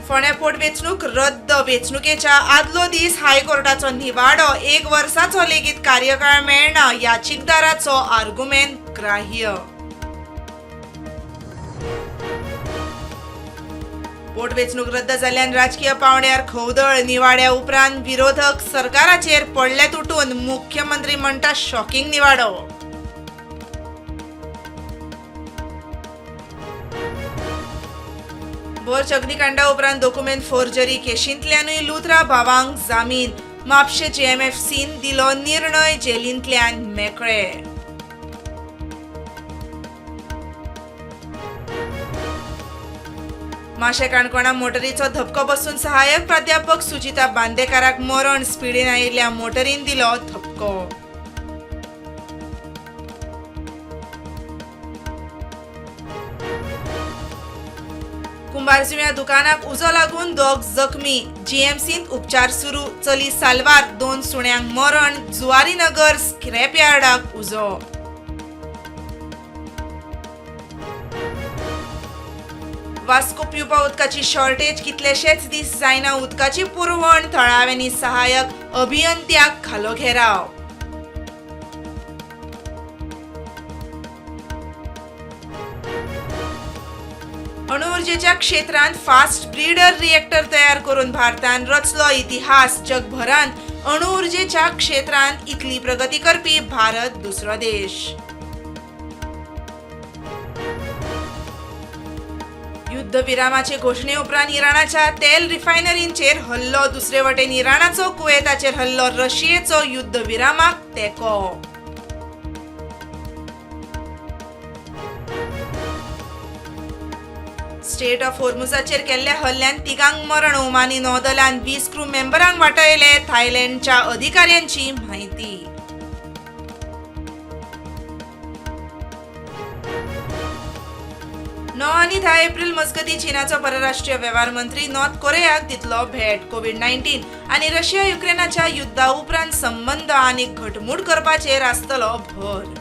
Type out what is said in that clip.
फोंड्या पोटवेंचणूक रद्द. वेंचणुकेच्या आदलो दीस हायकोर्टाचो निवाडो. एक वर्साचो लेगीत कार्यकाळ मेळना, याचिकदाराचो आर्गुमेंत ग्राह्य. पोटवेंचणूक रद्द जाल्ल्यान राजकीय पावंड्यार खवदळ. निवाड्या उपरांत विरोधक सरकाराचेर पडले तुटून. मुख्यमंत्री म्हणटा शॉकिंग निवाडो. बोर्च अग्निकांडा उपरांत दोकुमेंत फोर्जरी केशींतल्यानूय लुथरा भावांक जामीन. म्हापशें जेएमएफसीन दिलो निर्णय, जेलींतल्यान मेकळे. माशें काणकोणा मोटरीचो धपको बसून सहाय्यक प्राध्यापक सुजिता बांदेकाराक मरण. स्पिडीन आयिल्ल्या मोटरीन दिलो धपको. कुंभारजुव्यां दुकानाक उजो लागून दोग जखमी. जीएमसींत उपचार सुरू. चली साल्वार, 2 सुण्यांक मरण. जुवारीनगर स्क्रॅप यार्डाक उजो. वास्को पिवपा उदकाची शॉर्टेज. कितलेशेच दीस जायना उदकाची पुरवण. थळाव्यांनी सहायक अभियंत्याक घालो घेराव. अणुऊर्जेच्या क्षेत्रांत फास्ट ब्रीडर रिएक्टर तयार करून भारतान रचलो इतिहास. जगभरांत अणुऊर्जेच्या क्षेत्रांत इतली प्रगती करपी भारत दुसरो देश. युद्धविरामाचे घोशणे उपरांत इराणाच्या तेल रिफायनरींचेर हल्लो. दुसरे वटेन इराणाचो कुवेताचेर हल्लो. रशियेचो युद्धविरामाक तेंको. स्टेट ऑफ होर्मुजाचेर केल्ल्या हल्ल्यांत तिगांक मरण. Omani नौदलान 20 crew मेंबरांक वाटयले. थायलंडच्या अधिकाऱ्यांची म्हायती. 9 आनी 10 एप्रिल मजगतीं चीनाचो परराष्ट्रीय वेव्हार मंत्री नॉर्थ कोरियाक दितलो भेट. कोविड-19 आनी रशिया युक्रेनाच्या युद्धा उपरांत संबंद आनी घटमूट करपाचेर आसतलो भर.